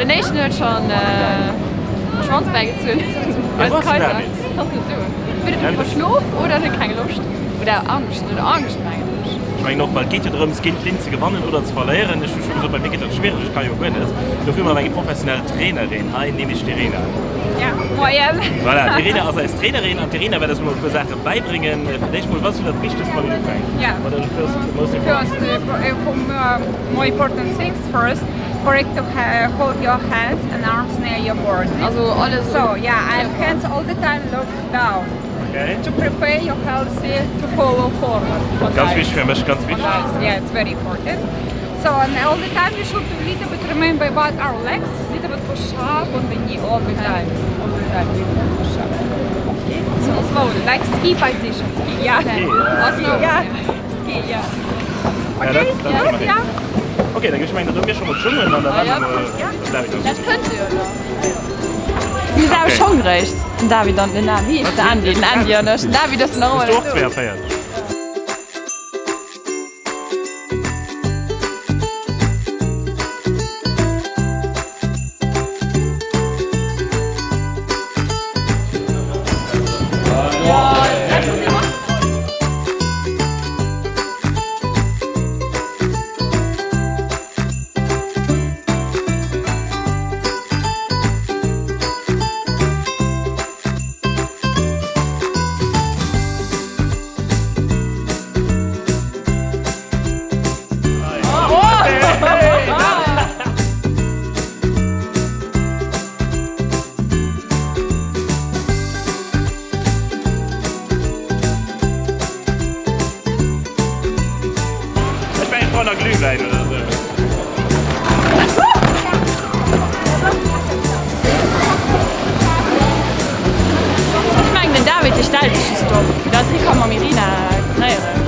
Den éischten huet schonn Schwanz bäigezunn. Wou ass den David? Ass net do. Entweder huet e verschlof oder en huet keng Loscht. Oder Angscht. En huet Angscht, mengen ech. Ech mengen och, well et geet jo drëms, géint d'Linn ze gewannen oder ze verléieren. Ech hu scho gesot, bei mir geet dat schwiereg, ech ka jo guer net. Dofir hu mer awer eng professionell Trainerin hei, nämlech d'Irena. Ja, moien. Voilà, d'Irena ass eis Trainerin an d'Irena wäert eis elo e puer Saache bäibréngen. Fir d'éischt mol, wat ass esou dat Wichtegst, wann een ufänkt? Ja. What are the first, the most important? First, more important things first, correct to hold your hands and arms near your body. Also alles. So, yeah, and hands all the time look down. Okay. To prepare your healthy to follow forward. on Ganz ice. wichteg fir mech, ganz On wichteg. ice, yeah, it's very important. So, and all the time we should a little bit remember about our legs, little bit push up on the knee all the time. All the time, little bit push up. Okay, so slowly, like ski position, ski, yeah. Ski, ja. Ski, yeah. Ski, yeah. Ja, Okay, dat, dat yes, kritt mer hin. yeah. Okay, da gi ech mengen, da hu mir scho mol d'Schungen an da Ah, ja. waarde mer op den David. Dat kënnt jo elo. Si sinn awer schongreg, den David an den, wéi heescht de Andy? Den Andy an ech. Den David ass nach ëmmer Hues du net och do. 42? Ech mengen ech brauch nach Glühwäin oder sou. Ech mengen den David dee stellt sech just op, fir datt hie ka mam Irina tréieren.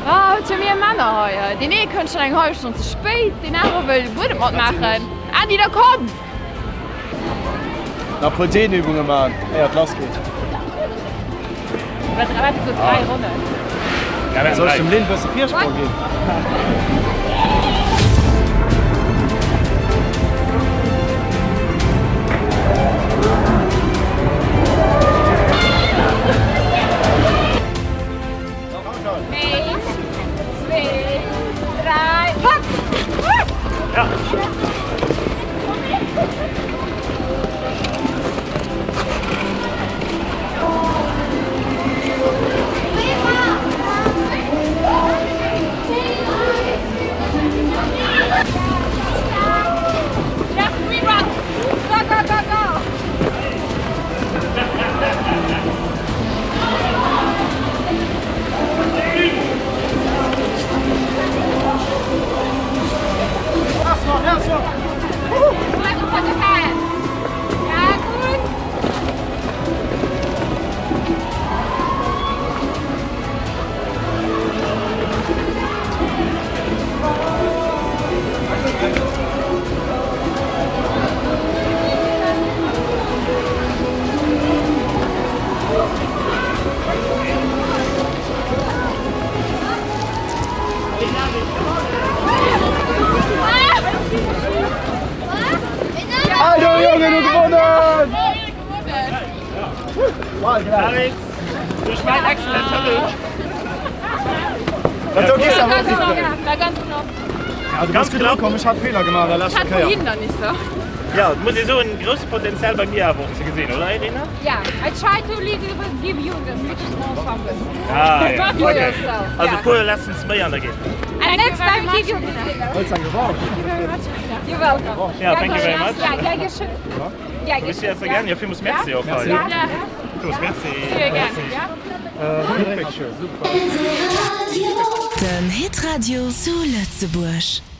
Ah, huet jo mir Männer hei. Deen ee kënnt schon eng hallef Stonn ze spéit, deen anere wëll guer net matmaachen. Andy, da komm! Nach puer Dehnübunge man, éier et lass geet. Wat wat sou 3 Ronnen? Soll ech dem Lynn bësse Virsprong ginn? Allô Jongen, hu gewonnen! David, duerch mäin excellent Hëllef. Dat do gees awer och gutt kréien. War ganz knapp. Ja, du bass gutt ukomm, ech hat Feeler gemaach an der leschter Kéier. Ja, et muss ee soen, grousse Potenzial bei mir awer och ze gesinn, oder Irina? Yeah, I try to little bit give you the little small something. Ah, ja. For Okay. yourself. Also yeah. puer Lessons méi an da geet. And next time give you the winner. Wëlls eng Revanche? You're welcome. Yeah, thank you very much. Yeah, yeah, you should. Yeah, you We see should. us again. Ja, villmools merci och hei. Yeah. Villmools merci. See you again. Yeah. Good picture. Den Hitradio zu Lëtzebuerg.